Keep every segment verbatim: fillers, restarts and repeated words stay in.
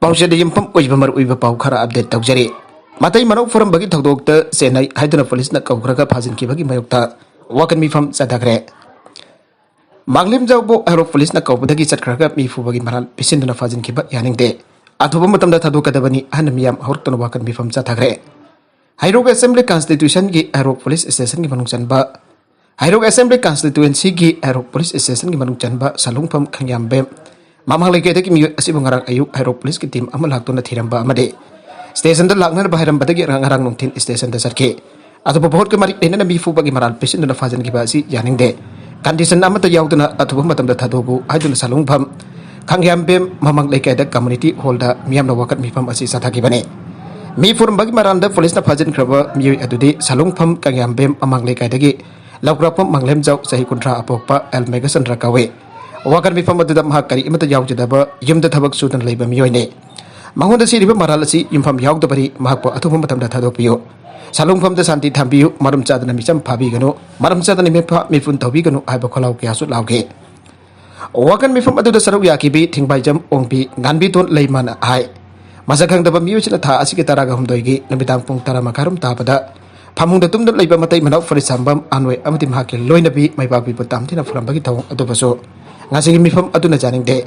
ꯄꯥꯎꯆꯦꯗ ꯌꯨꯝꯐꯝ ꯑꯣꯏꯕ ꯃꯔꯨꯑꯣꯏꯕ ꯄꯥꯎ ꯈꯔ ꯑꯞꯗꯦꯠ ꯇꯧꯖꯔꯤ꯫ ꯃꯇꯩ ꯃꯅꯥꯎ ꯐꯨꯔꯝꯕꯒꯤ ꯊꯧꯗꯣꯛꯇ ꯆꯦꯟꯅꯩ ꯍꯥꯏꯗꯨꯅ ꯄꯨꯂꯤꯁꯅ ꯀꯧꯈ꯭ꯔꯒ ꯐꯥꯖꯤꯟꯈꯤꯕꯒꯤ ꯃꯥꯌꯣꯛꯇ ꯋꯥꯀꯟ ꯃꯤꯐꯝ ꯆꯠꯊꯈ꯭ꯔꯦ꯫ ꯃꯥꯡꯂꯦꯝꯖꯥꯎꯕꯨ ꯍꯩꯔꯣꯛ ꯄꯨꯂꯤꯁꯅ ꯀꯧꯕꯗꯒꯤ ꯆꯠꯈ꯭ꯔꯒ ꯃꯤ ꯐꯨꯕꯒꯤ ꯃꯔꯥꯜ ꯄꯤꯁꯤꯟꯗꯨꯅ ꯐꯥꯖꯤꯟꯈꯤꯕ ꯌꯥꯅꯤꯡꯗꯦ꯫ ꯑꯊꯨꯕ ꯃꯇꯝꯗ ꯊꯥꯗꯣꯛꯀꯗꯕꯅꯤ ꯍꯥꯏꯅ ꯃꯤꯌꯥꯝ ꯍꯧꯔꯛꯇꯨꯅ ꯋꯥꯀꯟ ꯃꯤꯐꯝ ꯆꯠꯊꯈ꯭ꯔꯦ꯫ ꯍꯩꯔꯣꯛ ꯑꯦꯁꯦꯝꯕ꯭ꯂꯤ ꯀꯟꯁꯇꯤꯇ꯭ꯌꯨꯁꯟꯒꯤ ꯍꯩꯔꯣꯛ ꯄꯨꯂꯤꯁ ꯁ꯭ꯇꯦꯁꯟꯒꯤ ꯃꯅꯨꯡ ꯆꯟꯕ, ꯍꯩꯔꯣꯛ ꯑꯦꯁꯦꯝꯕ꯭ꯂꯤ ꯀꯟꯁꯇꯤꯇ꯭ꯌꯨꯑꯦꯟꯁꯤꯒꯤ ꯍꯩꯔꯣꯛ ꯄꯨꯂꯤꯁ ꯁ꯭ꯇꯦꯁꯟꯒꯤ ꯃꯅꯨꯡ ꯆꯟꯕ ꯁꯂꯨꯡꯐꯝ ꯈꯪꯌꯥꯝꯕꯦꯝ ꯃꯃꯥꯡ ꯂꯩꯀꯥꯏꯗꯒꯤ ꯃꯤꯑꯣꯏ ꯑꯁꯤꯕꯨ ꯉꯔꯥꯡ ꯑꯌꯨꯛ ꯍꯩꯔꯣꯛ ꯄꯨꯂꯤꯁꯀꯤ ꯇꯤꯝ ꯑꯃ ꯂꯥꯛꯇꯨꯅ ꯊꯤꯔꯝꯕ ꯑꯃꯗꯤ ꯁ꯭ꯇꯦꯁꯟꯗ ꯂꯥꯛꯅꯅꯕ ꯍꯥꯏꯔꯝꯕꯗꯒꯤ ꯉꯔꯥꯡ ꯅꯨꯡꯊꯤꯜ ꯁ꯭ꯇꯦꯁꯟꯗ ꯆꯠꯈꯤ꯫ ꯑꯗꯨꯕꯨ ꯚꯣꯠꯀ ꯃꯔꯤ ꯂꯩꯅꯅ ꯃꯤ ꯐꯨꯕꯒꯤ ꯃꯔꯥꯜ ꯄꯤꯁꯤꯟꯗꯨꯅ ꯐꯥꯖꯤꯟꯈꯤꯕ ꯑꯁꯤ ꯌꯥꯅꯤꯡꯗꯦ꯫ ꯀꯟꯗꯤꯁꯟ ꯑꯃꯠꯇ ꯌꯥꯎꯗꯅ ꯑꯊꯨꯕ ꯃꯇꯝꯗ ꯊꯥꯗꯣꯛꯎ ꯍꯥꯏꯗꯨꯅ ꯁꯂꯨꯡꯐꯝ ꯈꯪꯌꯥꯝꯕꯦꯝ ꯃꯃꯥꯡ ꯂꯩꯀꯥꯏꯗ ꯀꯝꯃꯨꯅꯤꯇꯤ ꯍꯣꯜꯗ ꯃꯤꯌꯥꯝꯅ ꯋꯥꯀꯠ ꯃꯤꯐꯝ ꯑꯁꯤ ꯆꯠꯊꯈꯤꯕꯅꯤ꯫ ꯃꯤ ꯐꯨꯔꯝꯕꯒꯤ ꯃꯔꯥꯜꯗ ꯄꯨꯂꯤꯁꯅ ꯐꯥꯖꯤꯟꯈ꯭ꯔꯕ ꯃꯤꯑꯣꯏ ꯑꯗꯨꯗꯤ ꯁꯂꯨꯡꯐꯝ ꯀꯪꯌꯥꯝꯕꯦꯝ ꯃꯃꯥꯡ ꯂꯩꯀꯥꯏꯗꯒꯤ ꯂꯧꯒ꯭ꯔꯥꯛꯄꯝ ꯃꯥꯡꯂꯦꯝꯖꯥꯎ, ꯆꯍꯤ ꯀꯨꯟꯊ꯭ꯔꯥ ꯑꯄꯣꯛꯄ ꯑꯦꯜ ꯃꯦꯘꯆꯟꯗ꯭ꯔ ꯀꯧꯏ꯫ ꯋꯥꯀꯠ ꯃꯤꯐꯝ ꯑꯗꯨꯗ ꯃꯍꯥꯛ ꯀꯔꯤ ꯑꯃꯠꯇ ꯌꯥꯎꯖꯗꯕ ꯌꯨꯝꯗ ꯊꯕꯛ ꯁꯨꯗꯨꯅ ꯂꯩꯕ ꯃꯤꯑꯣꯏꯅꯤ꯫ ꯃꯉꯣꯟꯗ ꯁꯤꯔꯤꯕ ꯃꯔꯥꯜ ꯑꯁꯤ ꯌꯨꯝꯐꯝ ꯌꯥꯎꯗꯕꯅꯤ, ꯃꯍꯥꯛꯄꯨ ꯑꯊꯨꯕ ꯃꯇꯝꯗ ꯊꯥꯗꯣꯛꯄꯤꯌꯨ꯫ ꯁꯂꯨꯡꯐꯝꯗ ꯁꯥꯟꯇꯤ ꯊꯝꯕꯤꯌꯨ, ꯃꯔꯝ ꯆꯥꯗꯅ ꯃꯤꯆꯝ ꯐꯥꯕꯤꯒꯅꯨ, ꯃꯔꯝ ꯆꯥꯗꯅ ꯃꯤꯐꯥ ꯃꯤꯄꯨꯟ ꯇꯧꯕꯤꯒꯅꯨ ꯍꯥꯏꯕ ꯈꯣꯜꯂꯥꯎ ꯀꯌꯥꯁꯨ ꯂꯥꯎꯈꯤ꯫ ꯋꯥꯀꯠ ꯃꯤꯐꯝ ꯑꯗꯨꯗ ꯁꯔꯨꯛ ꯌꯥꯈꯤꯕꯤ ꯊꯤꯡꯕꯥꯏꯖꯝ ꯑꯣꯡꯕꯤ ꯉꯥꯟꯕꯤꯇꯣꯟ ꯂꯩꯃꯥꯅ ꯍꯥꯏ, ꯃꯁꯛ ꯈꯪꯗꯕ ꯃꯤꯑꯣꯏꯁꯤꯅ ꯊꯥ ꯑꯁꯤꯒꯤ ꯇꯔꯥꯒ ꯍꯨꯝꯗꯣꯏꯒꯤ ꯅꯨꯃꯤꯗꯥꯡ ꯄꯨꯡ ꯇꯔꯥ ꯃꯈꯥꯏꯔꯣꯝ ꯇꯥꯕꯗ ꯐꯃꯨꯡꯗ ꯇꯨꯝꯗꯨꯅ ꯂꯩꯕ ꯃꯇꯩ ꯃꯅꯥꯎ ꯐꯨꯔꯤꯠ ꯁꯥꯝꯕꯝ ꯑꯥꯟꯋꯥꯏ ꯑꯃꯗꯤ ꯃꯍꯥꯛꯀꯤ ꯂꯣꯏꯅꯕꯤ ꯃꯩꯕꯥꯛꯄꯤꯕꯨ ꯇꯥꯝꯊꯤꯅ ꯐꯨꯔꯝꯕꯒꯤ ꯊꯧꯑꯣꯡ ꯑꯗꯨꯕꯨꯁꯨ ꯉꯁꯤꯒꯤ ꯃꯤꯐꯝ ꯑꯗꯨꯅ ꯌꯥꯅꯤꯡꯗꯦ꯫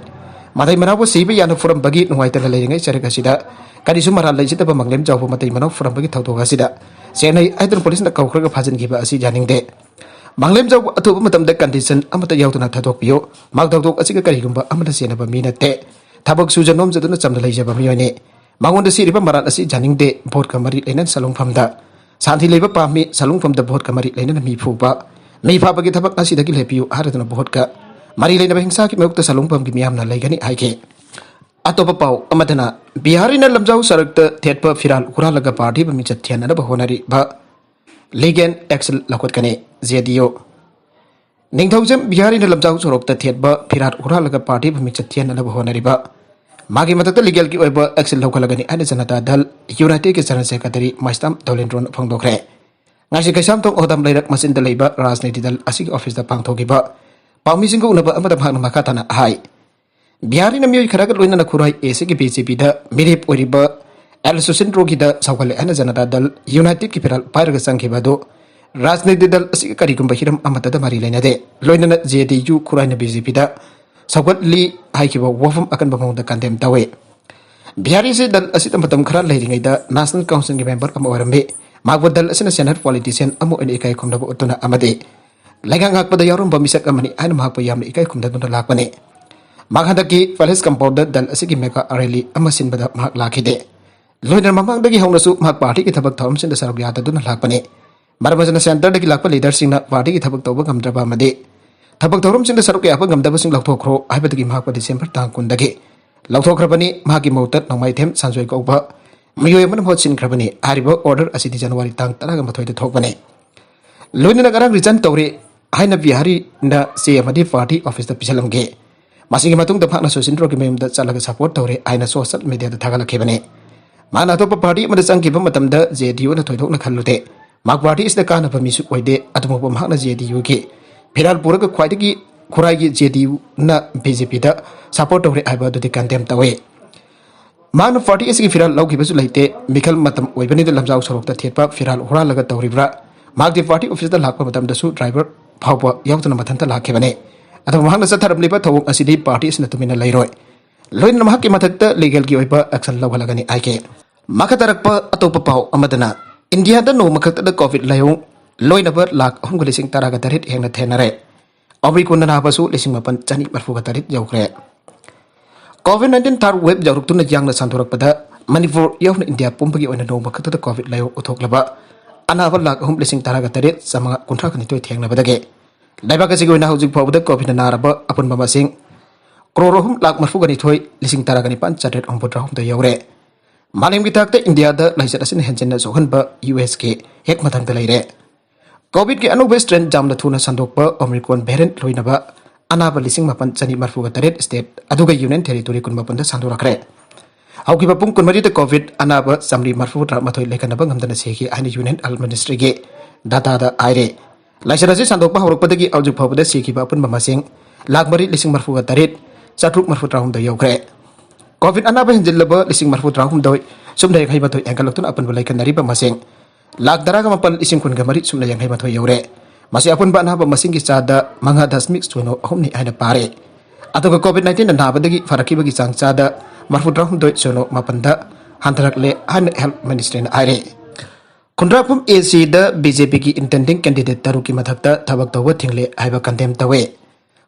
ꯃꯇꯩ ꯃꯅꯥꯎꯕꯨ ꯁꯤꯕ ꯌꯥꯅ ꯐꯨꯔꯝꯕꯒꯤ ꯅꯨꯡꯉꯥꯏꯇꯅ ꯂꯩꯔꯤꯉꯩ ꯆꯔꯛ ꯑꯁꯤꯗ ꯀꯔꯤꯁꯨ ꯃꯔꯥꯜ ꯂꯩꯖꯗꯕ ꯃꯥꯡꯂꯦꯝꯖꯥꯎꯕꯨ ꯃꯇꯩ ꯃꯅꯥꯎ ꯐꯨꯔꯝꯕꯒꯤ ꯊꯧꯗꯣꯛ ꯑꯁꯤꯗ ꯆꯦꯟꯅꯩ ꯍꯥꯏꯗꯨꯅ ꯄꯨꯂꯤꯁꯅ ꯀꯧꯈ꯭ꯔꯒ ꯐꯥꯖꯤꯟꯈꯤꯕ ꯑꯁꯤ ꯌꯥꯅꯤꯡꯗꯦ꯫ ꯃꯥꯡꯂꯦꯝꯖꯥꯎꯕꯨ ꯑꯊꯨꯕ ꯃꯇꯝꯗ ꯀꯟꯗꯤꯁꯟ ꯑꯃꯠꯇ ꯌꯥꯎꯗꯅ ꯊꯥꯗꯣꯛꯄꯤꯌꯨ꯫ ꯃꯍꯥꯛ ꯊꯧꯗꯣꯛ ꯑꯁꯤꯒ ꯀꯔꯤꯒꯨꯝꯕ ꯑꯃꯠꯇ ꯆꯦꯟꯅꯕ ꯃꯤ ꯅꯠꯇꯦ꯫ ꯊꯕꯛ ꯁꯨꯖ ꯅꯣꯝꯖꯗꯨꯅ ꯆꯝꯅ ꯂꯩꯖꯕ ꯃꯤꯑꯣꯏꯅꯤ꯫ ꯃꯉꯣꯟꯗ ꯁꯤꯔꯤꯕ ꯃꯔꯥꯜ ꯑꯁꯤ ꯌꯥꯅꯤꯡꯗꯦ꯫ ꯚꯣꯠꯀ ꯃꯔꯤ ꯂꯩꯅꯅ ꯁꯂꯨꯡꯐꯝꯗ ꯁꯥꯟꯇꯤ ꯂꯩꯕ ꯄꯥꯝꯃꯤ꯫ ꯁꯂꯨꯡꯐꯝꯗ ꯚꯣꯠꯀ ꯃꯔꯤ ꯂꯩꯅꯅ ꯃꯤ ꯐꯨꯕ, ꯃꯤ ꯐꯥꯕꯒꯤ ꯊꯕꯛ ꯉꯁꯤꯗꯒꯤ ꯂꯦꯞꯄꯤꯌꯨ ꯍꯥꯏꯔꯗꯨꯅ ꯚꯣꯠꯀ ꯃꯔꯤ ꯂꯩꯅꯕ ꯍꯤꯡꯁꯥꯒꯤ ꯃꯥꯌꯣꯛꯇ ꯁꯂꯨꯡꯐꯝꯒꯤ ꯃꯤꯌꯥꯝꯅ ꯂꯩꯒꯅꯤ ꯍꯥꯏꯈꯤ꯫ ꯑꯇꯣꯞꯄ ꯄꯥꯎ ꯑꯃꯗꯅ, ꯕꯤꯍꯥꯔꯤꯅ ꯂꯝꯖꯥꯎ ꯁꯔꯛꯇ ꯊꯦꯠꯄ ꯐꯤꯔꯥꯜ ꯍꯨꯔꯥꯜꯂꯒ ꯄꯥꯔꯇꯤꯕꯨ ꯃꯤꯡꯆꯠ ꯊꯤꯍꯟꯅꯅꯕ ꯍꯣꯠꯅꯔꯤꯕ ꯂꯤꯒꯦꯜ ꯑꯦꯛꯁꯟ ꯂꯧꯈꯠꯀꯅꯤ, ꯖꯦ ꯗꯤ ꯌꯨ꯫ ꯅꯤꯡꯊꯧꯖꯝ ꯕꯤꯍꯥꯔꯤꯅ ꯂꯝꯖꯥꯎ ꯁꯣꯔꯣꯛꯇ ꯊꯦꯠꯄ ꯐꯤꯔꯥꯜ ꯍꯨꯔꯥꯜꯂꯒ ꯄꯥꯔꯇꯤꯕꯨ ꯃꯤꯡꯆꯠ ꯊꯤꯍꯟꯅꯅꯕ ꯍꯣꯠꯅꯔꯤꯕ ꯃꯥꯒꯤ ꯃꯊꯛꯇ ꯂꯤꯒꯦꯜꯒꯤ ꯑꯣꯏꯕ ꯑꯦꯛꯁꯟ ꯂꯧꯈꯠꯂꯒꯅꯤ ꯍꯥꯏꯅ ꯖꯅꯇꯥ ꯗꯜ ꯌꯨꯅꯥꯏꯇꯦꯗꯀꯤ ꯖꯦꯅꯔꯦꯜ ꯁꯦꯀ꯭ꯔꯦꯇꯔꯤ ꯃꯥꯏꯁꯇꯥꯝ ꯗꯧꯂꯦꯟꯗ꯭ꯔꯣꯅ ꯐꯣꯡꯗꯣꯛꯈ꯭ꯔꯦ꯫ ꯉꯁꯤ ꯀꯩꯁꯥꯝꯊꯣꯡ ꯍꯣꯗꯝ ꯂꯩꯔꯛ ꯃꯆꯤꯟꯗ ꯂꯩꯕ ꯔꯥꯖꯅꯤꯇꯤ ꯗꯜ ꯑꯁꯤꯒꯤ ꯑꯣꯐꯤꯁꯇ ꯄꯥꯡꯊꯣꯛꯈꯤꯕ ꯄꯥꯎꯃꯤꯁꯤꯡꯒ ꯎꯅꯕ ꯑꯃꯗ ꯃꯍꯥꯛꯅ ꯃꯈꯥ ꯇꯥꯅ ꯍꯥꯏ, ꯕꯤꯍꯥꯔꯤꯅ ꯃꯤꯑꯣꯏ ꯈꯔꯒ ꯂꯣꯏꯅꯅ ꯈꯨꯔꯥꯏ ꯑꯦꯁꯤꯒꯤ ꯕꯤ ꯖꯦ ꯄꯤꯗ ꯃꯤꯔꯦꯞ ꯑꯣꯏꯔꯤꯕ ꯑꯦꯜ ꯁꯨꯁꯤꯟꯗ꯭ꯔꯣꯒꯤꯗ ꯁꯧꯒꯠꯂꯦ ꯍꯥꯏꯅ ꯖꯅꯇꯥ ꯗꯜ ꯌꯨꯅꯥꯏꯇꯦꯗꯀꯤ ꯐꯤꯔꯥꯜ ꯄꯥꯏꯔꯒ ꯆꯪꯈꯤꯕ ꯑꯗꯨ ꯔꯥꯖꯅꯤꯇꯤ ꯗꯜ ꯑꯁꯤꯒ ꯀꯔꯤꯒꯨꯝꯕ ꯍꯤꯔꯝ ꯑꯃꯠꯇꯗ ꯃꯔꯤ ꯂꯩꯅꯗꯦ꯫ ꯂꯣꯏꯅꯅ ꯖꯦ ꯗꯤ ꯌꯨ ꯈꯨꯔꯥꯏꯅ ꯕꯤ ꯖꯦ ꯄꯤꯗ ꯁꯧꯒꯠꯂꯤ ꯍꯥꯏꯈꯤꯕ ꯋꯥꯐꯝ ꯑꯀꯟꯕ ꯃꯑꯣꯡꯗ ꯀꯟꯗꯦꯝ ꯇꯧꯏ꯫ ꯕꯤꯍꯥꯔꯤꯁꯤ ꯗꯜ ꯑꯁꯤꯗ ꯃꯇꯝ ꯈꯔ ꯂꯩꯔꯤꯉꯩꯗ ꯅꯦꯁꯅꯦꯜ ꯀꯥꯎꯟꯁꯤꯜꯒꯤ ꯃꯦꯝꯕꯔ ꯑꯃ ꯑꯣꯏꯔꯝꯃꯤ꯫ ꯃꯍꯥꯛꯄꯨ ꯗꯜ ꯑꯁꯤꯅ ꯁꯦꯅꯤꯌꯔ ꯄꯣꯂꯤꯇꯤꯁꯤꯌꯟ ꯑꯃ ꯑꯣꯏꯅ ꯏꯀꯥꯏ ꯈꯨꯝꯅꯕ ꯎꯠꯇꯨꯅ ꯑꯃꯗꯤ ꯂꯩꯉꯥꯛ ꯉꯥꯛꯄꯗ ꯌꯥꯎꯔꯝꯕ ꯃꯤꯁꯛ ꯑꯃꯅꯤ ꯍꯥꯏꯅ ꯃꯍꯥꯛꯄꯨ ꯌꯥꯝꯅ ꯏꯀꯥꯏ ꯈꯨꯝꯅꯗꯨꯅ ꯂꯥꯛꯄꯅꯤ꯫ ꯃꯍꯥꯛ ꯍꯟꯗꯛꯀꯤ ꯄꯦꯂꯦꯁ ꯀꯝꯄꯥꯎꯟꯗ ꯗꯜ ꯑꯁꯤꯒꯤ ꯃꯦꯒꯥ ꯔꯦꯂꯤ ꯑꯃ ꯁꯤꯟꯕꯗ ꯃꯍꯥꯛ ꯂꯥꯛꯈꯤꯗꯦ꯫ ꯂꯣꯏꯅꯅ ꯃꯃꯥꯡꯗꯒꯤ ꯍꯧꯅꯁꯨ ꯃꯍꯥꯛ ꯄꯥꯔꯇꯤꯒꯤ ꯊꯕꯛ ꯊꯧꯔꯝꯁꯤꯡꯗ ꯁꯔꯨꯛ ꯌꯥꯗꯗꯨꯅ ꯂꯥꯛꯄꯅꯤ꯫ ꯃꯔꯝ ꯑꯁꯤꯅ ꯁꯦꯟꯇꯔꯗꯒꯤ ꯂꯥꯛꯄ ꯂꯤꯗꯔꯁꯤꯡꯅ ꯄꯥꯔꯇꯤꯒꯤ ꯊꯕꯛ ꯇꯧꯕ ꯉꯝꯗ꯭ꯔꯕ ꯑꯃꯗꯤ ꯊꯕꯛ ꯊꯧꯔꯝꯁꯤꯡꯗ ꯁꯔꯨꯛ ꯌꯥꯕ ꯉꯝꯗꯕꯁꯤꯡ ꯂꯧꯊꯣꯛꯈ꯭ꯔꯣ ꯍꯥꯏꯕꯗꯒꯤ ꯃꯍꯥꯛꯄꯨ ꯗꯤꯁꯦꯝꯕꯔ ꯇꯥꯡ ꯀꯨꯟꯗꯒꯤ ꯂꯧꯊꯣꯛꯈ꯭ꯔꯕꯅꯤ꯫ ꯃꯍꯥꯛꯀꯤ ꯃꯍꯨꯠꯇ ꯅꯣꯡꯃꯥꯏꯊꯦꯝ ꯁꯟꯖꯣꯏ ꯀꯧꯕ ꯃꯤꯑꯣꯏ ꯑꯃꯅ ꯃꯍꯨꯠ ꯁꯤꯟꯈ꯭ꯔꯕꯅꯤ꯫ ꯍꯥꯏꯔꯤꯕ ꯑꯣꯔꯗꯔ ꯑꯁꯤꯗꯤ ꯖꯅꯋꯥꯔꯤ ꯇꯥꯡ ꯇꯔꯥꯃꯥꯊꯣꯏꯗ ꯊꯣꯛꯄꯅꯤ꯫ ꯂꯣꯏꯅꯅ ꯉꯔꯥꯡ ꯔꯤꯖꯥꯏꯟ ꯇꯧꯔꯦ ꯍꯥꯏꯅ ꯕꯤꯍꯥꯔꯤꯅ ꯆꯦ ꯑꯃꯗꯤ ꯄꯥꯔꯇꯤ ꯑꯣꯐꯤꯁꯇ ꯄꯤꯁꯜꯂꯝꯈꯤ꯫ ꯃꯁꯤꯒꯤ ꯃꯇꯨꯡꯗ ꯃꯍꯥꯛꯅ ꯁꯨꯁꯤꯟꯗ꯭ꯔꯣꯒꯤ ꯃꯌꯨꯝꯗ ꯆꯠꯂꯒ ꯁꯄꯣꯔꯠ ꯇꯧꯔꯦ ꯍꯥꯏꯅ ꯁꯣꯁꯤꯌꯦꯜ ꯃꯤꯗꯤꯌꯥꯗ ꯊꯥꯒꯠꯂꯛꯈꯤꯕꯅꯤ꯫ ꯃꯍꯥꯛꯅ ꯑꯇꯣꯞꯄ ꯄꯥꯔꯇꯤ ꯑꯃꯗ ꯆꯪꯈꯤꯕ ꯃꯇꯝꯗ ꯖꯦ ꯗꯤ ꯌꯨꯅ ꯊꯣꯏꯗꯣꯛꯅ ꯈꯜꯂꯨꯗꯦ꯫ ꯃꯍꯥꯛ ꯄꯥꯔꯇꯤ ꯑꯁꯤꯗ ꯀꯥꯟꯅꯕ ꯃꯤꯁꯨ ꯑꯣꯏꯗꯦ꯫ ꯑꯗꯨꯕꯨ ꯃꯍꯥꯛꯅ ꯖꯦ ꯗꯤ ꯌꯨꯒꯤ ꯐꯤꯔꯥꯜ ꯄꯨꯔꯒ ꯈ꯭ꯋꯥꯏꯗꯒꯤ ꯈꯨꯔꯥꯏꯒꯤ ꯖꯦ ꯗꯤ ꯌꯨꯅ ꯕꯤ ꯖꯦ ꯄꯤꯗ ꯁꯄꯣꯔꯠ ꯇꯧꯔꯦ ꯍꯥꯏꯕ ꯑꯗꯨꯗꯤ ꯀꯟꯗꯦꯝ ꯇꯧꯏ꯫ ꯃꯍꯥꯛꯅ ꯄꯥꯔꯇꯤ ꯑꯁꯤꯒꯤ ꯐꯤꯔꯥꯜ ꯂꯧꯈꯤꯕꯁꯨ ꯂꯩꯇꯦ꯫ ꯃꯤꯈꯜ ꯃꯇꯝ ꯑꯣꯏꯕꯅꯤꯅ ꯂꯝꯖꯥꯎ ꯁꯣꯔꯣꯛꯇ ꯊꯦꯠꯄ ꯐꯤꯔꯥꯜ ꯍꯨꯔꯥꯜꯂꯒ ꯇꯧꯔꯤꯕ꯭ꯔꯥ? ꯃꯍꯥꯛꯇꯤ ꯄꯥꯔꯇꯤ ꯑꯣꯐꯤꯁꯇ ꯂꯥꯛꯄ ꯃꯇꯝꯗꯁꯨ ꯗ꯭ꯔꯥꯏꯚꯔ ꯐꯥꯎꯕ ꯌꯥꯎꯗꯅ ꯃꯊꯟꯇ ꯂꯥꯛꯈꯤꯕꯅꯤ꯫ ꯑꯗꯨꯕꯨ ꯃꯍꯥꯛꯅ ꯆꯠꯊꯔꯝꯂꯤꯕ ꯊꯧꯑꯣꯡ ꯑꯁꯤꯗꯤ ꯄꯥꯔꯇꯤ ꯑꯁꯤꯅ ꯇꯨꯃꯤꯟꯅ ꯂꯩꯔꯣꯏ꯫ ꯂꯣꯏꯅꯅ ꯃꯍꯥꯛꯀꯤ ꯃꯊꯛꯇ ꯂꯤꯒꯦꯜꯒꯤ ꯑꯣꯏꯕ ꯑꯦꯛꯁꯟ ꯂꯧꯍꯜꯂꯒꯅꯤ ꯍꯥꯏꯈꯤ꯫ ꯃꯈꯥ ꯇꯥꯔꯛꯄ ꯑꯇꯣꯞꯄ ꯄꯥꯎ ꯑꯃꯗꯅ ꯏꯟꯗꯤꯌꯥꯗ ꯅꯣꯡꯃ ꯈꯛꯇꯗ ꯀꯣꯚꯤꯗ ꯂꯥꯏꯑꯣꯡ ꯂꯣꯏꯅꯕ ꯂꯥꯈ ꯑꯍꯨꯝꯒ ꯂꯤꯁꯤꯡ ꯇꯔꯥꯒ ꯇꯔꯦꯠ ꯍꯦꯟꯅ ꯊꯦꯡꯅꯔꯦ꯫ ꯑꯣꯃꯤꯀ꯭ꯔꯣꯟꯅ ꯅꯥꯕꯁꯨ ꯂꯤꯁꯤꯡ ꯃꯥꯄꯟ ꯆꯅꯤ ꯃꯔꯤꯐꯨꯒ ꯇꯔꯦꯠ ꯌꯧꯈ꯭ꯔꯦ꯫ ꯀꯣꯚꯤꯗ ꯅꯥꯏꯟꯇꯤꯟ ꯊꯥꯔꯗ ꯋꯦꯕ ꯌꯧꯔꯛꯇꯨꯅ ꯌꯥꯡꯅ ꯁꯟꯗꯣꯔꯛꯄꯗ ꯃꯅꯤꯄꯨꯔ ꯌꯥꯎꯅ ꯏꯟꯗꯤꯌꯥ ꯄꯨꯝꯕꯒꯤ ꯑꯣꯏꯅ ꯅꯣꯡꯃ ꯈꯛꯇꯗ ꯀꯣꯚꯤꯗ ꯂꯥꯏꯑꯣꯡ ꯎꯠꯊꯣꯛꯂꯕ ꯑꯅꯥꯕ ꯂꯥꯈ ꯑꯍꯨꯝ ꯂꯤꯁꯤꯡ ꯇꯔꯥꯒ ꯇꯔꯦꯠ ꯆꯥꯃꯉꯥ ꯀꯨꯟꯊ꯭ꯔꯥꯒ ꯅꯤꯊꯣꯏ ꯊꯦꯡꯅꯕꯗꯒꯤ ꯂꯩꯕꯥꯛ ꯑꯁꯤꯒꯤ ꯑꯣꯏꯅ ꯍꯧꯖꯤꯛ ꯐꯥꯎꯕꯗ ꯀꯣꯚꯤꯗꯅ ꯅꯥꯔꯕ ꯑꯄꯨꯟꯕ ꯃꯁꯤꯡ ꯀ꯭ꯔꯣꯔ ꯑꯍꯨꯝ ꯂꯥꯈ ꯃꯔꯤꯐꯨꯒ ꯅꯤꯊꯣꯏ ꯂꯤꯁꯤꯡ ꯇꯔꯥꯒ ꯅꯤꯄꯥꯟ ꯆꯥꯇ꯭ꯔꯦꯠ ꯍꯨꯝꯐꯨꯇꯔꯥ ꯍꯨꯝꯗꯣꯏ ꯌꯧꯔꯦ꯫ ꯃꯥꯂꯦꯝꯒꯤ ꯊꯥꯛꯇ ꯏꯟꯗꯤꯌꯥꯗ ꯂꯥꯏꯆꯠ ꯑꯁꯤꯅ ꯍꯦꯟꯖꯤꯟꯅ ꯁꯣꯛꯍꯟꯕ ꯌꯨ ꯑꯦꯁꯀꯤ ꯍꯦꯛ ꯃꯊꯪꯗ ꯂꯩꯔꯦ꯫ ꯀꯣꯚꯤꯗꯀꯤ ꯑꯅꯧꯕ ꯁ꯭ꯇ꯭ꯔꯦꯟ ꯌꯥꯝꯅ ꯊꯨꯅ ꯁꯟꯗꯣꯛꯄ ꯑꯣꯃꯤꯀ꯭ꯔꯣꯟ ꯚꯦꯔꯤꯌꯦꯟꯠ ꯂꯣꯏꯅꯕ ꯑꯅꯥꯕ ꯂꯤꯁꯤꯡ ꯃꯥꯄꯟ ꯆꯅꯤ ꯃꯔꯤꯐꯨꯒ ꯇꯔꯦꯠ ꯁ꯭ꯇꯦꯠ ꯑꯗꯨꯒ ꯌꯨꯅꯤꯌꯟ ꯇꯦꯔꯤꯇꯣꯔꯤ ꯀꯨꯟꯃꯥꯄꯟꯗ ꯁꯟꯗꯣꯔꯛꯈ꯭ꯔꯦ꯫ ꯍꯧꯈꯤꯕ ꯄꯨꯡ ꯀꯨꯟꯃꯔꯤꯗ ꯀꯣꯚꯤꯗ ꯑꯅꯥꯕ ꯆꯥꯃꯔꯤ ꯃꯔꯤꯐꯨ ꯇꯔꯥꯃꯥꯊꯣꯏ ꯂꯩꯈꯠꯅꯕ ꯉꯝꯗꯅ ꯁꯤꯈꯤ ꯍꯥꯏꯅ ꯌꯨꯅꯤꯌꯟ ꯍꯦꯜꯊ ꯃꯤꯅꯤꯁꯇ꯭ꯔꯤꯒꯤ ꯗꯥꯇꯥꯗ ꯍꯥꯏꯔꯦ꯫ ꯂꯥꯏꯆꯠ ꯑꯁꯤ ꯁꯟꯗꯣꯛꯄ ꯍꯧꯔꯛꯄꯗꯒꯤ ꯍꯧꯖꯤꯛ ꯐꯥꯎꯕꯗ ꯁꯤꯈꯤꯕ ꯑꯄꯨꯟꯕ ꯃꯁꯤꯡ ꯂꯥꯈ ꯃꯔꯤ ꯂꯤꯁꯤꯡ ꯃꯔꯤꯐꯨꯒ ꯇꯔꯦꯠ ꯆꯥꯇ꯭ꯔꯨꯛ ꯃꯔꯤꯐꯨ ꯇꯔꯥꯍꯨꯝꯗꯣꯏ ꯌꯧꯈ꯭ꯔꯦ꯫ ꯀꯣꯚꯤꯗ ꯑꯅꯥꯕ ꯍꯦꯟꯖꯤꯜꯂꯕ ꯂꯤꯁꯤꯡ ꯃꯔꯤꯐꯨ ꯇꯔꯥꯍꯨꯝꯗꯣꯏ ꯁꯨꯞꯅ ꯌꯥꯡꯈꯩ ꯃꯥꯊꯣꯏ ꯍꯦꯟꯒꯠꯂꯛꯇꯨꯅ ꯑꯄꯨꯟꯕ ꯂꯩꯈꯠꯅꯔꯤꯕ ꯃꯁꯤꯡ ꯂꯥꯈ ꯇꯔꯥꯒ ꯃꯥꯄꯜ ꯂꯤꯁꯤꯡ ꯀꯨꯟꯒ ꯃꯔꯤ ꯁꯨꯞꯅ ꯌꯥꯡꯈꯩ ꯃꯥꯊꯣꯏ ꯌꯧꯔꯦ꯫ ꯃꯁꯤ ꯑꯄꯨꯟꯕ ꯑꯅꯥꯕ ꯃꯁꯤꯡꯒꯤ ꯆꯥꯗ ꯃꯉꯥ ꯗꯁꯃꯤꯛ ꯁꯤꯅꯣ ꯑꯍꯨꯝꯅꯤ ꯍꯥꯏꯅ ꯄꯥꯔꯦ꯫ ꯑꯗꯨꯒ ꯀꯣꯚꯤꯗ ꯅꯥꯏꯟꯇꯤꯟꯅ ꯅꯥꯕꯗꯒꯤ ꯐꯔꯛꯈꯤꯕꯒꯤ ꯆꯥꯡ ꯆꯥꯗ ꯃꯔꯤꯐꯨ ꯇꯔꯥꯍꯨꯝꯗꯣꯏ ꯁꯤꯅꯣ ꯃꯥꯄꯟꯗ ꯍꯟꯊꯔꯛꯂꯦ ꯍꯥꯏꯅ ꯍꯦꯜꯊ ꯃꯤꯅꯤꯁꯇ꯭ꯔꯤꯅ ꯍꯥꯏꯔꯦ꯫ ꯈꯨꯟꯗ꯭ꯔꯥꯛꯄꯝ ꯑꯦ ꯁꯤꯗ ꯕꯤ ꯖꯦ ꯄꯤꯒꯤ ꯏꯟꯇꯦꯟꯗꯤꯡ ꯀꯦꯟꯗꯤꯗꯦꯠ ꯇꯔꯨꯛꯀꯤ ꯃꯊꯛꯇ ꯊꯕꯛ ꯇꯧꯕ ꯊꯤꯡꯂꯦ ꯍꯥꯏꯕ ꯀꯟꯗꯦꯝ ꯇꯧꯋꯦ꯫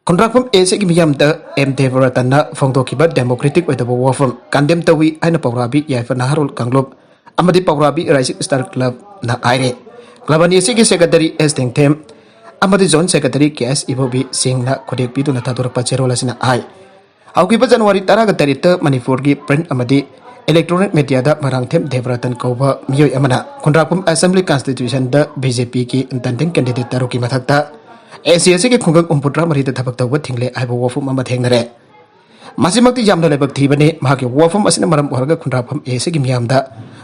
ꯈꯨꯟꯗ꯭ꯔꯥꯛꯄꯝ ꯑꯦ ꯁꯤꯒꯤ ꯃꯤꯌꯥꯝꯗ ꯑꯦꯝ ꯗꯦꯕꯔꯇꯟꯅ ꯐꯣꯡꯗꯣꯛꯈꯤꯕ ꯗꯦꯃꯣꯀ꯭ꯔꯦꯇꯤꯛ ꯑꯣꯏꯗꯕ ꯋꯥꯐꯝ ꯀꯟꯗꯦꯝ ꯇꯧꯏ ꯍꯥꯏꯅ ꯄꯧꯔꯥꯕꯤ ꯌꯥꯏꯐ ꯅꯍꯥꯔꯣꯜ ꯀꯥꯡꯂꯨꯞ ꯑꯃꯗꯤ ꯄꯧꯔꯥꯕꯤ ꯔꯥꯏꯖꯤꯡ ꯁ꯭ꯇꯥꯔ ꯀ꯭ꯂꯕꯅ ꯍꯥꯏꯔꯦ꯫ ꯀ꯭ꯂꯕ ꯑꯅꯤ ꯑꯁꯤꯒꯤ ꯁꯦꯀ꯭ꯔꯦꯇꯔꯤ ꯑꯦꯁ ꯊꯦꯡꯊꯦꯝ ꯑꯃꯗꯤ ꯖꯣꯏꯟ ꯁꯦꯀ꯭ꯔꯦꯇꯔꯤ ꯀꯦ ꯑꯦꯁ ꯏꯕꯣꯕꯤ ꯁꯤꯡꯅ ꯈꯨꯗꯦꯛ ꯄꯤꯗꯨꯅ ꯊꯥꯗꯣꯔꯛꯄ ꯆꯦꯔꯣꯜ ꯑꯁꯤꯅ ꯍꯥꯏ, ꯍꯧꯈꯤꯕ ꯖꯅꯋꯥꯔꯤ ꯇꯔꯥꯒ ꯇꯔꯦꯠꯇ ꯃꯅꯤꯄꯨꯔꯒꯤ ꯄ꯭ꯔꯤꯟꯠ ꯑꯃꯗꯤ ꯏꯂꯦꯛꯇ꯭ꯔꯣꯅꯤꯛ ꯃꯦꯗꯤꯌꯥꯗ ꯃꯣꯏꯔꯥꯡꯊꯦꯝ ꯗꯦꯕꯔꯇꯟ ꯀꯧꯕ ꯃꯤꯑꯣꯏ ꯑꯃꯅ ꯈꯨꯟꯗ꯭ꯔꯥꯛꯄꯝ ꯑꯦꯁꯦꯝꯕ꯭ꯂꯤ ꯀꯟꯁꯇꯤꯇ꯭ꯌꯨꯁꯟꯗ ꯕꯤ ꯖꯦ ꯄꯤꯒꯤ ꯏꯟꯇꯦꯟꯗꯤꯡ ꯀꯦꯟꯗꯤꯗꯦꯠ ꯇꯔꯨꯛꯀꯤ ꯃꯊꯛꯇ ꯑꯦ ꯁꯤ ꯑꯁꯤꯒꯤ ꯈꯨꯡꯒꯪ ꯍꯨꯝꯐꯨꯇꯔꯥ ꯃꯔꯤꯗ ꯊꯕꯛ ꯇꯧꯕ ꯊꯤꯡꯂꯦ ꯍꯥꯏꯕ ꯋꯥꯐꯝ ꯑꯃ ꯊꯦꯡꯅꯔꯦ꯫ ꯃꯁꯤꯃꯛꯇꯤ ꯌꯥꯝꯅ ꯂꯥꯏꯕꯛ ꯊꯤꯕꯅꯤ꯫ ꯃꯍꯥꯛꯀꯤ ꯋꯥꯐꯝ ꯑꯁꯤꯅ ꯃꯔꯝ ꯑꯣꯏꯔꯒ ꯈꯨꯟꯗ꯭ꯔꯥꯛꯄꯝ ꯑꯦ ꯁꯤꯒꯤ ꯃꯤꯌꯥꯝꯗ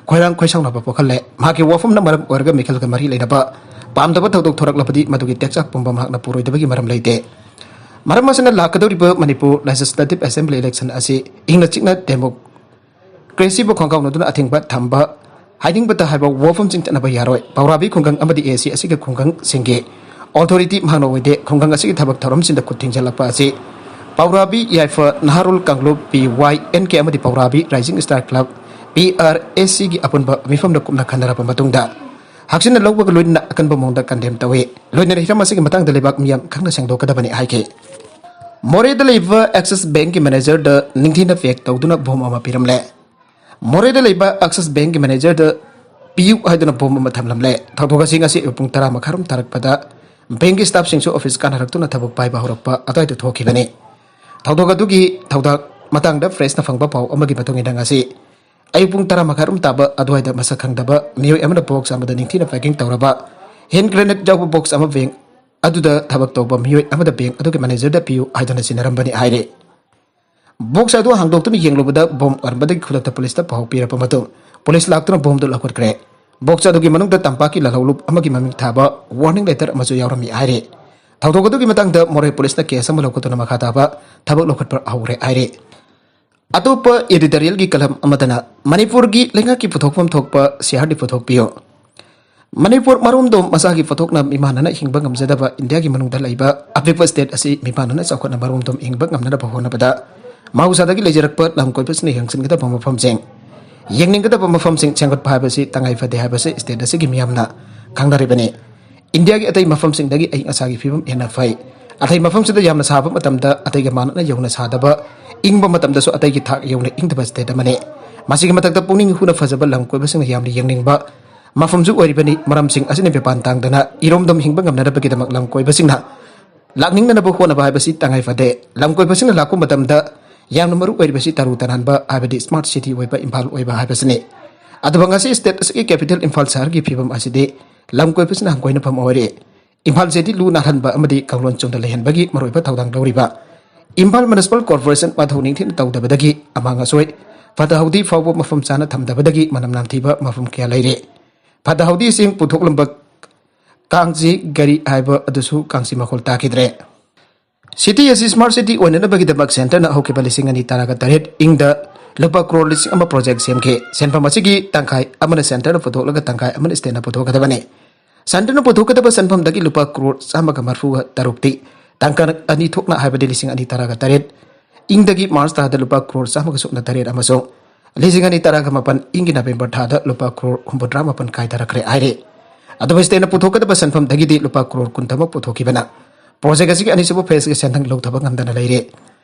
ꯈꯣꯏꯔꯥꯡ ꯈꯣꯏꯁꯥꯎꯅꯕ ꯄꯣꯛꯍꯜꯂꯦ꯫ ꯃꯍꯥꯛꯀꯤ ꯋꯥꯐꯝꯅ ꯃꯔꯝ ꯑꯣꯏꯔꯒ ꯃꯤꯈꯜꯒ ꯃꯔꯤ ꯂꯩꯅꯕ ꯄꯥꯝꯗꯕ ꯊꯧꯗꯣꯛ ꯊꯣꯔꯛꯂꯕꯗꯤ ꯃꯗꯨꯒꯤ ꯇꯦꯛꯆꯥꯛ ꯄꯨꯝꯕ ꯃꯍꯥꯛꯅ ꯄꯨꯔꯣꯏꯗꯕꯒꯤ ꯃꯔꯝ ꯂꯩꯇꯦ꯫ ꯃꯔꯝ ꯑꯁꯤꯅ ꯂꯥꯛꯀꯗꯧꯔꯤꯕ ꯃꯅꯤꯄꯨꯔ ꯂꯦꯖꯤꯁꯂꯦꯇꯤꯚ ꯑꯦꯁꯦꯝꯕ꯭ꯂꯤ ꯏꯂꯦꯛꯁꯟ ꯑꯁꯤ ꯏꯪꯅ ꯆꯤꯛꯅ ꯗꯦꯃꯣꯀ꯭ꯔꯦꯁꯤꯕꯨ ꯈꯣꯡꯒꯥꯎꯅꯗꯨꯅ ꯑꯊꯤꯡꯕ ꯊꯝꯕ, ꯍꯥꯏꯅꯤꯡꯕꯇ ꯍꯥꯏꯕ ꯋꯥꯐꯝꯁꯤꯡ ꯆꯠꯅꯕ ꯌꯥꯔꯣꯏ꯫ ꯄꯧꯔꯥꯕꯤ ꯈꯨꯡꯒꯪ ꯑꯃꯗꯤ ꯑꯦ ꯁꯤ ꯑꯁꯤꯒꯤ ꯈꯨꯡꯒꯪꯁꯤꯡꯒꯤ ꯑꯣꯊꯣꯔꯤꯇꯤ ꯃꯍꯥꯛꯅ ꯑꯣꯏꯗꯦ꯫ ꯈꯨꯡꯒꯪ ꯑꯁꯤꯒꯤ ꯊꯕꯛ ꯊꯧꯔꯝꯁꯤꯡꯗ ꯈꯨꯠ ꯊꯤꯡꯖꯤꯜꯂꯛꯄ ꯑꯁꯤ ꯄꯧꯔꯥꯕꯤ ꯌꯥꯏꯐ ꯅꯍꯥꯔꯣꯜ ꯀꯥꯡꯂꯨꯞ ꯄꯤ ꯋꯥꯏ ꯑꯦꯟ ꯀꯦ ꯑꯃꯗꯤ ꯄꯧꯔꯥꯕꯤ rising star club P R S ꯁꯤꯒꯤ ꯑꯄꯨꯟꯕ ꯃꯤꯐꯝꯅ ꯀꯨꯞꯅ ꯈꯟꯅꯔꯕ ꯃꯇꯨꯡꯗ ꯍꯛꯆꯤꯟꯅ ꯂꯧꯕꯒ ꯂꯣꯏꯅꯅ ꯑꯀꯟꯕ ꯃꯑꯣꯡꯗ ꯀꯟꯗꯦꯝ ꯇꯧꯏ꯫ ꯂꯣꯏꯅꯅ ꯍꯤꯔꯝ ꯑꯁꯤꯒꯤ ꯃꯇꯥꯡꯗ ꯂꯩꯕꯥꯛ ꯃꯤꯌꯥꯝ ꯈꯪꯅ ꯁꯦꯡꯗꯣꯛꯀꯗꯕꯅꯤ ꯍꯥꯏꯈꯤ꯫ ꯃꯣꯔꯦꯗ ꯂꯩꯕ ꯑꯦꯛꯁꯤꯁ ꯕꯦꯡꯛꯀꯤ ꯃꯦꯅꯦꯖꯔꯗ ꯅꯤꯡꯊꯤꯅ ꯄꯦꯛ ꯇꯧꯗꯨꯅ ꯕꯣꯝ ꯑꯃ ꯄꯤꯔꯝꯂꯦ꯫ ꯃꯣꯔꯦꯗ ꯂꯩꯕ ꯑꯦꯛꯁꯤꯁ ꯕꯦꯡꯛꯀꯤ ꯃꯦꯅꯦꯖꯔꯗ ꯄꯤꯌꯨ ꯍꯥꯏꯗꯨꯅ ꯕꯣꯝ ꯑꯃ ꯊꯝꯂꯝꯂꯦ꯫ ꯊꯧꯗꯣꯛ ꯑꯁꯤ ꯉꯁꯤ ꯑꯌꯨꯛ ꯄꯨꯡ ꯇꯔꯥ ꯃꯈꯥꯏꯔꯣꯝ ꯇꯥꯔꯛꯄꯗ ꯕꯦꯡꯛꯀꯤ ꯁ꯭ꯇꯥꯐꯁꯤꯡꯁꯨ ꯑꯣꯐꯤꯁ ꯀꯥꯅꯔꯛꯇꯨꯅ ꯊꯕꯛ ꯄꯥꯏꯕ ꯍꯧꯔꯛꯄ ꯑꯗꯨꯋꯥꯏꯗ ꯊꯣꯛꯈꯤꯕꯅꯤ꯫ ꯊꯧꯗꯣꯛ ꯑꯗꯨꯒꯤ ꯊꯧꯗꯥꯡ ꯃꯇꯥꯡꯗ ꯄ꯭ꯔꯦꯁꯅ ꯐꯪꯕ ꯄꯥꯎ ꯑꯃꯒꯤ ꯃꯇꯨꯡ ꯏꯟꯅ ꯉꯁꯤ ꯑꯌꯨꯛ ꯄꯨꯡ ꯇꯔꯥ ꯃꯈꯥꯏꯔꯣꯝ ꯇꯥꯕ ꯑꯗꯨꯋꯥꯏꯗ ꯃꯁꯛ ꯈꯪꯗꯕ ꯃꯤꯑꯣꯏ ꯑꯃꯅ ꯕꯣꯛꯁ ꯑꯃꯗ ꯅꯤꯡꯊꯤꯅ ꯄꯦꯀꯤꯡ ꯇꯧꯔꯕ ꯍꯦꯟ ꯒ꯭ꯔꯦꯅꯦꯗ ꯌꯥꯎꯕ ꯕꯣꯛꯁ ꯑꯃ ꯕꯦꯡꯛ ꯑꯗꯨꯗ ꯊꯕꯛ ꯇꯧꯕ ꯃꯤꯑꯣꯏ ꯑꯃꯗ ꯕꯦꯡꯛ ꯑꯗꯨꯒꯤ ꯃꯦꯅꯦꯖꯔꯗ ꯄꯤꯌꯨ ꯍꯥꯏꯗꯨꯅ ꯁꯤꯟꯅꯔꯝꯕꯅꯤ ꯍꯥꯏꯔꯤ꯫ ꯕꯣꯛꯁ ꯑꯗꯨ ꯍꯥꯡꯗꯣꯛꯇꯨꯅ ꯌꯦꯡꯂꯨꯕꯗ ꯕꯣꯝ ꯑꯣꯏꯔꯝꯕꯗꯒꯤ ꯈꯨꯗꯛꯇ ꯄꯨꯂꯤꯁꯇ ꯄꯥꯎ ꯄꯤꯔꯕ ꯃꯇꯨꯡ ꯄꯨꯂꯤꯁ ꯂꯥꯛꯇꯨꯅ ꯕꯣꯝꯗꯨ ꯂꯧꯈꯠꯈ꯭ꯔꯦ꯫ ꯕꯣꯛꯁ ꯑꯗꯨꯒꯤ ꯃꯅꯨꯡꯗ ꯇꯝꯄꯥꯛꯀꯤ ꯂꯥꯜꯍꯧꯂꯨꯞ ꯑꯃꯒꯤ ꯃꯃꯤꯡ ꯊꯥꯕ ꯋꯥꯔꯅꯤꯡ ꯂꯦꯇꯔ ꯑꯃꯁꯨ ꯌꯥꯎꯔꯝꯃꯤ ꯍꯥꯏꯔꯤ꯫ ꯊꯧꯗꯣꯛ ꯑꯗꯨꯒꯤ ꯃꯇꯥꯡꯗ ꯃꯣꯔꯦ ꯄꯨꯂꯤꯁꯅ ꯀꯦꯁ ꯑꯃ ꯂꯧꯈꯠꯇꯨꯅ ꯃꯈꯥ ꯇꯥꯕ ꯊꯕꯛ ꯂꯧꯈꯠꯄ ꯍꯧꯔꯦ ꯍꯥꯏꯔꯤ꯫ ꯑꯇꯣꯞꯄ editorialꯒꯤ column ꯑꯃꯗꯅ ꯃꯅꯤꯄꯨꯔꯒꯤ ꯂꯩꯉꯥꯛꯀꯤ ꯄꯨꯊꯣꯛꯐꯝ ꯊꯣꯛꯄ ꯁꯤꯌꯥꯔꯗꯤ ꯄꯨꯊꯣꯛꯄꯤꯌꯨ꯫ ꯃꯅꯤꯄꯨꯔ ꯃꯔꯣꯝꯗꯣꯝ ꯃꯁꯥꯒꯤ ꯄꯣꯠꯊꯣꯛꯅ ꯃꯤꯃꯥꯟꯅꯅ ꯍꯤꯡꯕ ꯉꯝꯖꯗꯕ ꯏꯟꯗꯤꯌꯥꯒꯤ ꯃꯅꯨꯡꯗ ꯂꯩꯕ ꯑꯄꯤꯛꯄ state ꯑꯁꯤ ꯃꯤꯃꯥꯟꯅꯅ ꯆꯥꯎꯈꯠꯅ ꯃꯔꯣꯝꯗꯣꯝ ꯍꯤꯡꯕ ꯉꯝꯅꯅꯕ ꯍꯣꯠꯅꯕꯗ ꯃꯍꯧꯁꯥꯗꯒꯤ ꯂꯩꯖꯔꯛꯄ ꯂꯝ ꯀꯣꯏꯕꯁꯤꯡꯅ ꯌꯦꯡꯁꯤꯟꯒꯗꯕ ꯃꯐꯝꯁꯤꯡ, ꯌꯦꯡꯅꯤꯡꯒꯗꯕ ꯃꯐꯝꯁꯤꯡ ꯁꯦꯝꯒꯠꯄ ꯍꯥꯏꯕꯁꯤ ꯇꯉꯥꯏ ꯐꯗꯦ ꯍꯥꯏꯕꯁꯤ state ꯑꯁꯤꯒꯤ ꯃꯤꯌꯥꯝꯅ ꯈꯪꯅꯔꯤꯕꯅꯤ꯫ ꯏꯟꯗꯤꯌꯥꯒꯤ ꯑꯇꯩ ꯃꯐꯝꯁꯤꯡꯗꯒꯤ ꯑꯏꯪ ꯑꯁꯥꯒꯤ ꯐꯤꯕꯝ ꯍꯦꯟꯅ ꯐꯩ꯫ ꯑꯇꯩ ꯃꯐꯝꯁꯤꯗ ꯌꯥꯝꯅ ꯁꯥꯕ ꯃꯇꯝꯗ ꯑꯇꯩꯒ ꯃꯥꯟꯅꯅ ꯌꯧꯅ ꯁꯥꯗꯕ, ꯏꯪꯕ ꯃꯇꯝꯗꯁꯨ ꯑꯇꯩꯒꯤ ꯊꯥꯛ ꯌꯧꯅ ꯏꯪꯗꯕ state ꯑꯃꯅꯤ꯫ ꯃꯁꯤꯒꯤ ꯃꯊꯛꯇ ꯄꯨꯛꯅꯤꯡ ꯍꯨꯅ ꯐꯖꯕ ꯂꯝ ꯀꯣꯏꯕꯁꯤꯡꯅ ꯌꯥꯝꯅ ꯌꯦꯡꯅꯤꯡꯕ ꯃꯐꯝꯁꯨ ꯑꯣꯏꯔꯤꯕꯅꯤ꯫ ꯃꯔꯝꯁꯤꯡ ꯑꯁꯤꯅ ꯃꯄꯥꯟ ꯇꯥꯡꯗꯅ ꯏꯔꯣꯝꯗꯣꯝ ꯍꯤꯡꯕ ꯉꯝꯅꯅꯕꯒꯤꯗꯃꯛ ꯂꯝ ꯀꯣꯏꯕꯁꯤꯡꯅ ꯂꯥꯛꯅꯤꯡꯅꯅꯕ ꯍꯣꯠꯅꯕ ꯍꯥꯏꯕꯁꯤ ꯇꯉꯥꯏ ꯐꯗꯦ꯫ ꯂꯝ ꯀꯣꯏꯕꯁꯤꯡꯅ ꯂꯥꯛꯄ ꯃꯇꯝꯗ ꯌꯥꯝꯅ ꯃꯔꯨ ꯑꯣꯏꯔꯤꯕꯁꯤ ꯇꯔꯨ ꯇꯅꯥꯟꯕ ꯍꯥꯏꯕꯗꯤ smart city ꯑꯣꯏꯕ ꯏꯝꯐꯥꯜ ꯑꯣꯏꯕ ꯍꯥꯏꯕꯁꯤꯅꯤ꯫ ꯑꯗꯨꯒ ꯉꯁꯤ state ꯑꯁꯤꯒꯤ capital ꯏꯝꯐꯥꯜ ꯁꯍꯔꯒꯤ ꯐꯤꯕꯝ ꯑꯁꯤꯗꯤ ꯂꯝ ꯀꯣꯏꯕꯁꯤꯡꯅ ꯍꯪꯒꯣꯏꯅꯐꯝ ꯑꯣꯏꯔꯦ꯫ ꯏꯝꯐꯥꯜ city ꯂꯨ ꯅꯥꯜꯍꯟꯕ ꯑꯃꯗꯤ ꯀꯥꯡꯂꯣꯟ ꯆꯨꯝꯅ ꯂꯩꯍꯟꯕꯒꯤ ꯃꯔꯨꯑꯣꯏꯕ ꯊꯧꯗꯥꯡ ꯂꯧꯔꯤꯕ ꯏꯝꯐꯥꯜ Municipal Corporation ꯃꯊꯧ ꯅꯤꯡꯊꯤꯅ ꯇꯧꯗꯕꯗꯒꯤ ꯑꯃꯥꯡ ꯑꯁꯣꯏ, ꯐꯠꯇ ꯍꯥꯎꯗꯤ ꯐꯥꯎꯕ ꯃꯐꯝ ꯆꯥꯅ ꯊꯝꯗꯕꯗꯒꯤ ꯃꯅꯝ ꯅꯝꯊꯤꯕ ꯃꯐꯝ ꯀꯌꯥ ꯂꯩꯔꯦ꯫ ꯐꯠꯇ ꯍꯥꯎꯗꯤꯁꯤꯡ ꯄꯨꯊꯣꯛꯂꯝꯕ ꯀꯥꯡꯁꯤ ꯒꯥꯔꯤ ꯍꯥꯏꯕ ꯑꯗꯨꯁꯨ ꯀꯥꯡꯁꯤ ꯃꯈꯣꯜ ꯇꯥꯈꯤꯗ꯭ꯔꯦ꯫ City ꯑꯁꯤ smart city ꯑꯣꯏꯅꯅꯕꯒꯤꯗꯃꯛ centreꯅ ꯍꯧꯈꯤꯕ ꯂꯤꯁꯤꯡ ꯑꯅꯤ ꯇꯔꯥꯒ ꯇꯔꯦꯠ ꯏꯪꯗ ꯂꯨꯄꯥ ꯀ꯭ꯔꯣꯔ ꯂꯤꯁꯤꯡ ꯑꯃ project ꯁꯦꯝꯈꯤ꯫ ꯁꯦꯟꯐꯝ ꯑꯁꯤꯒꯤ ꯇꯪꯈꯥꯏ ꯑꯃꯅ centreꯅ ꯄꯨꯊꯣꯛꯂꯒ ꯇꯪꯈꯥꯏ ꯑꯃꯅ stateꯅ ꯄꯨꯊꯣꯛꯀꯗꯕꯅꯤ꯫ Centreꯅ ꯄꯨꯊꯣꯛꯀꯗꯕ ꯁꯦꯟꯐꯝꯗꯒꯤ ꯂꯨꯄꯥ ꯀ꯭ꯔꯣꯔ ꯆꯥꯝꯃꯒ ꯃꯔꯤꯐꯨꯒ ꯇꯔꯨꯛꯇꯤ ꯇꯥꯡꯀꯛ ꯑꯅꯤ ꯊꯣꯛꯅ ꯍꯥꯏꯕꯗꯤ ꯂꯤꯁꯤꯡ ꯑꯅꯤ ꯇꯔꯥꯒ ꯇꯔꯦꯠ ꯏꯪꯗꯒꯤ ꯃꯥꯔꯆ ꯊꯥꯗ ꯂꯨꯄꯥ ꯀ꯭ꯔꯣꯔ ꯆꯥꯝꯃꯒ ꯁꯨꯞꯅ ꯇꯔꯦꯠ ꯑꯃꯁꯨꯡ ꯂꯤꯁꯤꯡ ꯑꯅꯤ ꯇꯔꯥꯒ ꯃꯥꯄꯟ ꯏꯪꯒꯤ ꯅꯕꯦꯝꯕꯔ ꯊꯥꯗ ꯂꯨꯄꯥ ꯀ꯭ꯔꯣꯔ ꯍꯨꯝꯐꯨꯇꯔꯥ ꯃꯥꯄꯟ ꯀꯥꯏꯊꯔꯛꯈ꯭ꯔꯦ ꯍꯥꯏꯔꯤ꯫ ꯑꯗꯨꯕꯨ stateꯅ ꯄꯨꯊꯣꯛꯀꯗꯕ ꯁꯦꯟꯐꯝꯗꯒꯤꯗꯤ ꯂꯨꯄꯥ ꯀ꯭ꯔꯣꯔ ꯀꯨꯟ ꯊꯕꯛ ꯄꯨꯊꯣꯛꯈꯤꯕꯅ project ꯑꯁꯤꯒꯤ ꯑꯅꯤꯁꯨꯕ phaseꯀꯤ ꯁꯦꯟꯊꯪ ꯂꯧꯊꯕ ꯉꯝꯗꯅ ꯂꯩꯔꯦ꯫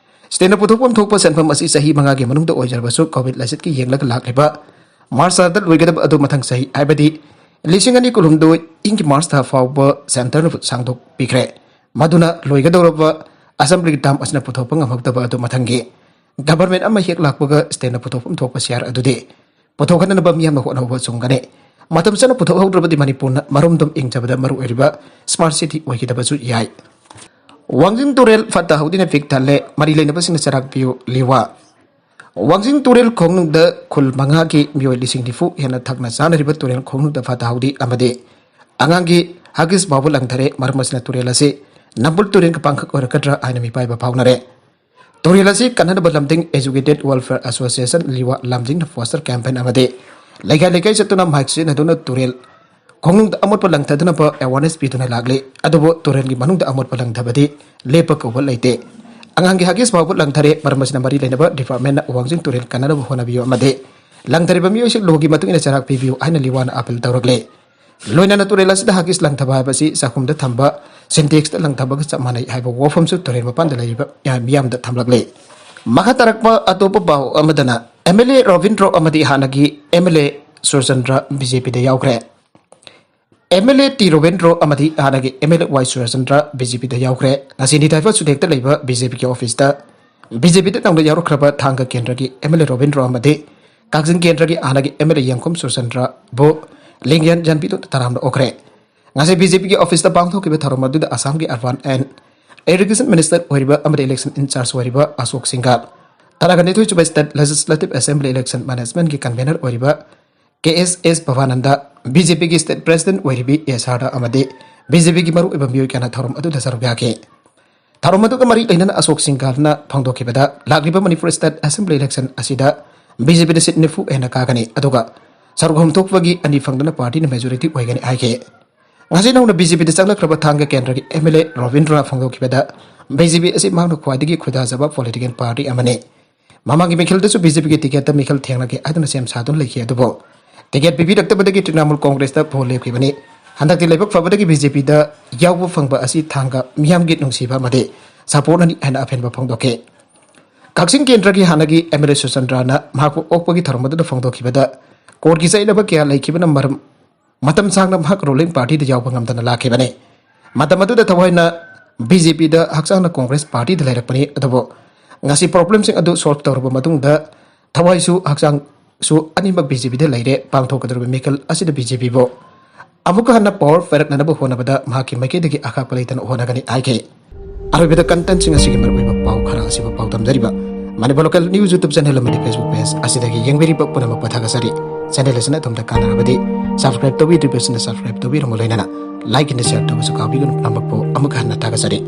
Stateꯅ ꯄꯨꯊꯣꯛꯐꯝ ꯊꯣꯛꯄ ꯁꯦꯟꯐꯝ ꯑꯁꯤ ꯆꯍꯤ ꯃꯉꯥꯒꯤ ꯃꯅꯨꯡꯗ ꯑꯣꯏꯖꯔꯕꯁꯨ COVID ꯂꯥꯏꯆꯠꯀꯤ ꯌꯦꯡꯂꯒ ꯂꯥꯛꯂꯤꯕ ꯃꯥꯔꯆ ꯊꯥꯗ ꯂꯣꯏꯒꯗꯕ ꯑꯗꯨ ꯃꯊꯪ ꯆꯍꯤ ꯍꯥꯏꯕꯗꯤ ꯂꯤꯁꯤꯡ ꯑꯅꯤ ꯀꯨꯟꯍꯨꯝꯗꯣꯏ ꯏꯪꯒꯤ ꯃꯥꯔꯆ ꯊꯥ ꯐꯥꯎꯕ centreꯅ ꯁꯥꯡꯗꯣꯛꯄꯤꯈ꯭ꯔꯦ꯫ ꯃꯗꯨꯅ ꯂꯣꯏꯒꯗꯧꯔꯕ assemblyꯒꯤ term ꯑꯁꯤꯅ ꯄꯨꯊꯣꯛꯄ ꯉꯝꯍꯧꯗꯕ ꯑꯗꯨ ꯃꯊꯪꯒꯤ government ꯑꯃ ꯍꯦꯛ ꯂꯥꯛꯄꯒ stateꯅ ꯄꯨꯊꯣꯛꯐꯝ ꯊꯣꯛꯄ ꯁꯤꯌꯥꯔ ꯑꯗꯨꯗꯤ ꯄꯨꯊꯣꯛꯍꯟꯅꯕ ꯃꯤꯌꯥꯝꯅ ꯍꯣꯠꯅꯕ ꯆꯨꯝꯒꯅꯤ꯫ ꯃꯇꯝ ꯆꯥꯅ ꯄꯨꯊꯣꯛꯍꯧꯗ꯭ꯔꯕꯗꯤ ꯃꯅꯤꯄꯨꯔꯅ ꯃꯔꯣꯝꯗꯣꯝ ꯏꯪꯖꯕꯗ ꯃꯔꯨ ꯑꯣꯏꯔꯤꯕ smart city ꯑꯣꯏꯈꯤꯗꯕꯁꯨ ꯌꯥꯏ꯫ ꯋꯥꯡꯖꯤꯡ ꯇꯨꯔꯦꯜ ꯐꯠꯇ ꯍꯥꯎꯗꯤꯅ ꯄꯤꯛ ꯊꯜꯂꯦ, ꯃꯔꯤ ꯂꯩꯅꯕꯁꯤꯡꯅ ꯆꯔꯥꯛ ꯄꯤꯌꯨ ꯂꯤꯋꯥ꯫ ꯋꯥꯡꯖꯤꯡ ꯇꯨꯔꯦꯜ ꯈꯣꯡꯅꯨꯡꯗ ꯈꯨꯜ ꯃꯉꯥꯒꯤ ꯃꯤꯑꯣꯏ ꯂꯤꯁꯤꯡ ꯅꯤꯐꯨ ꯍꯦꯟꯅ ꯊꯛꯅ ꯆꯥꯅꯔꯤꯕ ꯇꯨꯔꯦꯜ ꯈꯣꯡꯅꯨꯡꯗ ꯐꯠꯇ ꯍꯥꯎꯗꯤ ꯑꯃꯗꯤ ꯑꯉꯥꯡꯒꯤ ꯍꯒꯤꯁ ꯐꯥꯎꯕ ꯂꯪꯊꯔꯦ꯫ ꯃꯔꯝ ꯑꯁꯤꯅ ꯇꯨꯔꯦꯜ ꯑꯁꯤ ꯅꯝꯕꯨꯜ ꯇꯨꯔꯦꯜꯒ ꯄꯥꯡꯈꯛ ꯑꯣꯏꯔꯛꯀꯗ꯭ꯔꯥ ꯍꯥꯏꯅ ꯃꯤꯄꯥꯏꯕ ꯐꯥꯎꯅꯔꯦ꯫ ꯇꯨꯔꯦꯜ ꯑꯁꯤ ꯀꯟꯅꯅꯕ ꯂꯝꯗꯤꯡ Educated Welfare Association, ꯂꯤꯋꯥ, ꯂꯝꯖꯤꯡꯅ poster campaign ꯑꯃꯗꯤ ꯂꯩꯀꯥꯏ ꯂꯩꯀꯥꯏ ꯆꯠꯇꯨꯅ ꯃꯥꯏꯛ ꯁꯤꯖꯤꯟꯅꯗꯨꯅ ꯇꯨꯔꯦꯜ ꯈꯣꯡꯅꯨꯡꯗ ꯑꯃꯣꯠꯄ ꯂꯪꯊꯗꯅꯕ awareness ꯄꯤꯗꯨꯅ ꯂꯥꯛꯂꯤ꯫ ꯑꯗꯨꯕꯨ ꯇꯨꯔꯦꯜꯒꯤ ꯃꯅꯨꯡꯗ ꯑꯃꯣꯠꯄ ꯂꯪꯊꯕꯗꯤ ꯂꯦꯞꯄ ꯀꯧꯕ ꯂꯩꯇꯦ꯫ ꯑꯉꯥꯡꯒꯤ ꯍꯒꯤꯁ ꯐꯥꯎꯕ ꯂꯪꯊꯔꯦ꯫ ꯃꯔꯝ ꯑꯁꯤꯅ ꯃꯔꯤ ꯂꯩꯅꯕ departmentꯅ ꯋꯥꯡꯖꯤꯡ ꯇꯨꯔꯦꯜ ꯀꯟꯅꯅꯕ ꯍꯣꯠꯅꯕꯤꯌꯨ ꯑꯃꯗꯤ ꯂꯪꯊꯔꯤꯕ ꯃꯤꯑꯣꯏꯁꯤꯡ ꯂꯣꯒꯤ ꯃꯇꯨꯡ ꯏꯟꯅ ꯆꯩꯔꯥꯛ ꯄꯤꯕꯤꯌꯨ ꯍꯥꯏꯅ ꯂꯤꯋꯥꯅ appeal ꯇꯧꯔꯛꯂꯦ꯫ ꯂꯣꯏꯅꯅ ꯇꯨꯔꯦꯜ ꯑꯁꯤꯗ ꯍꯒꯤꯁ ꯂꯪꯊꯕ ꯍꯥꯏꯕꯁꯤ ꯆꯥꯛꯈꯨꯝꯗ ꯊꯝꯕ ꯁꯤꯟꯇꯦꯛꯁꯇ ꯂꯪꯊꯕꯒ ꯆꯞ ꯃꯥꯟꯅꯩ ꯍꯥꯏꯕ ꯋꯥꯐꯝꯁꯨ ꯇꯨꯔꯦꯜ ꯃꯄꯥꯟꯗ ꯂꯩꯔꯤꯕ ꯃꯤꯌꯥꯝꯗ ꯊꯝꯂꯛꯂꯦ꯫ ꯃꯈꯥ ꯇꯥꯔꯛꯄ ꯑꯇꯣꯞꯄ ꯄꯥꯎ ꯑꯃꯗꯅ MLA ꯔꯣꯕꯤꯟꯗ꯭ꯔꯣ ꯑꯃꯗꯤ ꯍꯥꯟꯅꯒꯤ MLA ꯁꯨꯔꯆꯟꯗ꯭ꯔ BJPꯗ ꯌꯥꯎꯈ꯭ꯔꯦ꯫ MLA ꯇꯤ ꯔꯣꯕꯤꯟꯗ꯭ꯔꯣ ꯑꯃꯗꯤ ꯍꯥꯟꯅꯒꯤ MLA ꯋꯥꯏ ꯁꯨꯔꯆꯟꯗ꯭ꯔ BJPꯗ ꯌꯥꯎꯈ꯭ꯔꯦ꯫ ꯉꯁꯤ ꯅꯤꯊꯥꯏꯐ ꯁꯨꯗꯦꯛꯇ ꯂꯩꯕ BJPꯒꯤ officeꯇ BJPꯗ ꯅꯧꯅ ꯌꯥꯎꯔꯛꯈ꯭ꯔꯕ ꯊꯥꯡꯒ ꯀꯦꯟꯗ꯭ꯔꯒꯤ MLA ꯔꯣꯕꯤꯟꯗ꯭ꯔꯣ ꯑꯃꯗꯤ ꯀꯛꯆꯤꯡ ꯀꯦꯟꯗ꯭ꯔꯒꯤ ꯍꯥꯟꯅꯒꯤ MLA ꯌꯦꯡꯈꯨꯝ ꯁꯨꯔꯆꯟꯗ꯭ꯔꯕꯨ ꯂꯦꯡꯌꯥꯟ ꯌꯥꯟꯕꯤꯗꯨꯅ ꯇꯔꯥꯝꯅ ꯑꯣꯛꯈ꯭ꯔꯦ꯫ ꯉꯁꯤ BJPꯒꯤ officeꯇ ꯄꯥꯡꯊꯣꯛꯈꯤꯕ ꯊꯧꯔꯝ ꯑꯗꯨꯗ ꯑꯁꯥꯝꯒꯤ urban and irrigation minister ꯑꯣꯏꯔꯤꯕ ꯑꯃꯗꯤ election in charge ꯑꯣꯏꯔꯤꯕ ꯑꯁꯣꯛ ꯁꯤꯡꯒꯥꯜ, ꯇꯔꯥꯒ ꯅꯤꯊꯣꯏ ꯁꯨꯕ state legislative assembly election managementꯀꯤ convener ꯑꯣꯏꯔꯤꯕ ꯀꯦ ꯑꯦꯁ ꯑꯦꯁ ꯚꯕꯥꯅꯟꯗ, BJPꯒꯤ state president ꯑꯣꯏꯔꯤꯕꯤ ꯑꯦ ꯁꯥꯔꯗꯥ ꯑꯃꯗꯤ BJPꯒꯤ ꯃꯔꯨꯑꯣꯏꯕ ꯃꯤꯑꯣꯏ ꯀꯌꯥꯅ ꯊꯧꯔꯝ ꯑꯗꯨꯗ ꯁꯔꯨꯛ ꯌꯥꯈꯤ꯫ ꯊꯧꯔꯝ ꯑꯗꯨꯒ ꯃꯔꯤ ꯂꯩꯅꯅ ꯑꯁꯣꯛ ꯁꯤꯡꯒꯥꯜꯅ ꯐꯣꯡꯗꯣꯛꯈꯤꯕꯗ, ꯂꯥꯛꯂꯤꯕ ꯃꯅꯤꯄꯨꯔ state assembly election ꯑꯁꯤꯗ BJPꯗ seat ꯅꯤꯐꯨ ꯍꯦꯟꯅ ꯀꯥꯒꯅꯤ, ꯑꯗꯨꯒ ꯁꯔꯨꯛ ꯑꯍꯨꯝ ꯊꯣꯛꯄꯒꯤ ꯑꯅꯤ ꯐꯪꯗꯨꯅ partyꯅ majority ꯑꯣꯏꯒꯅꯤ ꯍꯥꯏꯈꯤ꯫ ꯉꯁꯤ ꯅꯧꯅ BJPꯗ ꯆꯪꯂꯛꯈ꯭ꯔꯕ ꯊꯥꯡꯒ ꯀꯦꯟꯗ꯭ꯔꯒꯤ MLA ꯔꯣꯕꯤꯟꯗ꯭ꯔꯣꯅ ꯐꯣꯡꯗꯣꯛꯈꯤꯕꯗ, BJP ꯑꯁꯤ ꯃꯍꯥꯛꯅ ꯈ꯭ꯋꯥꯏꯗꯒꯤ ꯈꯣꯏꯗꯥꯖꯕ political party ꯑꯃꯅꯤ꯫ ꯃꯃꯥꯡꯒꯤ ꯃꯤꯈꯜꯗꯁꯨ BJPꯒꯤ ticketꯇ ꯃꯤꯈꯜ ꯊꯦꯡꯅꯒꯦ ꯍꯥꯏꯗꯨꯅ ꯁꯦꯝ ꯁꯥꯗꯨꯅ ꯂꯩꯈꯤ, ꯑꯗꯨꯕꯨ ticket ꯄꯤꯕꯤꯔꯛꯇꯕꯗꯒꯤ ꯇ꯭ꯔꯤꯅꯥꯃꯨꯜ ꯀꯣꯡꯒ꯭ꯔꯦꯁꯇ ꯚꯣꯠ ꯂꯦꯞꯈꯤꯕꯅꯤ꯫ ꯍꯟꯗꯛꯇꯤ ꯂꯥꯏꯕꯛ ꯐꯕꯗꯒꯤ BJPꯗ ꯌꯥꯎꯕ ꯐꯪꯕ ꯑꯁꯤ ꯊꯥꯡꯒ ꯃꯤꯌꯥꯝꯒꯤ ꯅꯨꯡꯁꯤꯕ ꯑꯃꯗꯤ supportꯅꯅꯤ ꯍꯥꯏꯅ ꯑꯄꯦꯟꯕ ꯐꯣꯡꯗꯣꯛꯈꯤ꯫ ꯀꯛꯆꯤꯡ ꯀꯦꯟꯗ꯭ꯔꯒꯤ ꯍꯥꯟꯅꯒꯤ MLA ꯁꯨꯔꯆꯟꯗ꯭ꯔꯅ ꯃꯍꯥꯛꯄꯨ ꯑꯣꯛꯄꯒꯤ ꯊꯧꯔꯝ ꯑꯗꯨꯗ ꯐꯣꯡꯗꯣꯛꯈꯤꯕꯗ, courtꯀꯤ ꯆꯩꯅꯕ ꯀꯌꯥ ꯂꯩꯈꯤꯕꯅ ꯃꯔꯝ ꯃꯇꯝ ꯁꯥꯡꯅ ꯃꯍꯥꯛ ruling partyꯗ ꯌꯥꯎꯕ ꯉꯝꯗꯅ ꯂꯥꯛꯈꯤꯕꯅꯤ꯫ ꯃꯇꯝ ꯑꯗꯨꯗ ꯊꯋꯥꯏꯅ BJPꯗ, ꯍꯛꯆꯥꯡꯅ ꯀꯣꯡꯒ꯭ꯔꯦꯁ partyꯗ ꯂꯩꯔꯛꯄꯅꯤ꯫ ꯑꯗꯨꯕꯨ ꯉꯁꯤ problemꯁꯤꯡ ꯑꯗꯨ solve ꯇꯧꯔꯕ ꯃꯇꯨꯡꯗ ꯊꯋꯥꯏꯁꯨ ꯍꯛꯆꯥꯡꯁꯨ ꯑꯅꯤꯃꯛ BJPꯗ ꯂꯩꯔꯦ꯫ ꯄꯥꯡꯊꯣꯛꯀꯗꯧꯔꯤꯕ ꯃꯤꯈꯜ ꯑꯁꯤꯗ BJPꯕꯨ ꯑꯃꯨꯛꯀ ꯍꯟꯅ power ꯄꯥꯏꯔꯛꯅꯅꯕ ꯍꯣꯠꯅꯕꯗ ꯃꯍꯥꯛꯀꯤ ꯃꯥꯏꯀꯩꯗꯒꯤ ꯑꯈꯥꯛꯄ ꯂꯩꯇꯅ ꯍꯣꯠꯅꯒꯅꯤ ꯍꯥꯏꯈꯤ꯫ ꯑꯔꯣꯏꯕꯗ contentꯁꯤꯡ ꯑꯁꯤꯒꯤ ꯃꯔꯨꯑꯣꯏꯕ ꯄꯥꯎ ꯈꯔ ꯑꯁꯤꯕꯨ ꯄꯥꯎꯗꯝꯖꯔꯤꯕ Manipur Local News YouTube channel ꯑꯃꯗꯤ Facebook page ꯑꯁꯤꯗꯒꯤ ꯌꯦꯡꯕꯤꯔꯤꯕ ꯄꯨꯝꯅꯃꯛꯄꯨ ꯊꯥꯒꯠꯆꯔꯤ꯫ Channel ꯑꯁꯤꯅ ꯑꯗꯣꯝꯗ ꯀꯥꯟꯅꯔꯕꯗꯤ subscribe ꯇꯧꯕꯤꯗ꯭ꯔꯤꯕꯁꯤꯡꯅ subscribe ꯇꯧꯕꯤꯔꯝꯃꯨ, ꯂꯣꯏꯅꯅ like ꯑꯃꯗꯤ share ꯇꯧꯕꯁꯨ ꯀꯥꯎꯕꯤꯒꯅꯨ꯫ ꯄꯨꯝꯅꯃꯛꯄꯨ ꯑꯃꯨꯛ ꯍꯟꯅ ꯊꯥꯒꯠꯆꯔꯤ꯫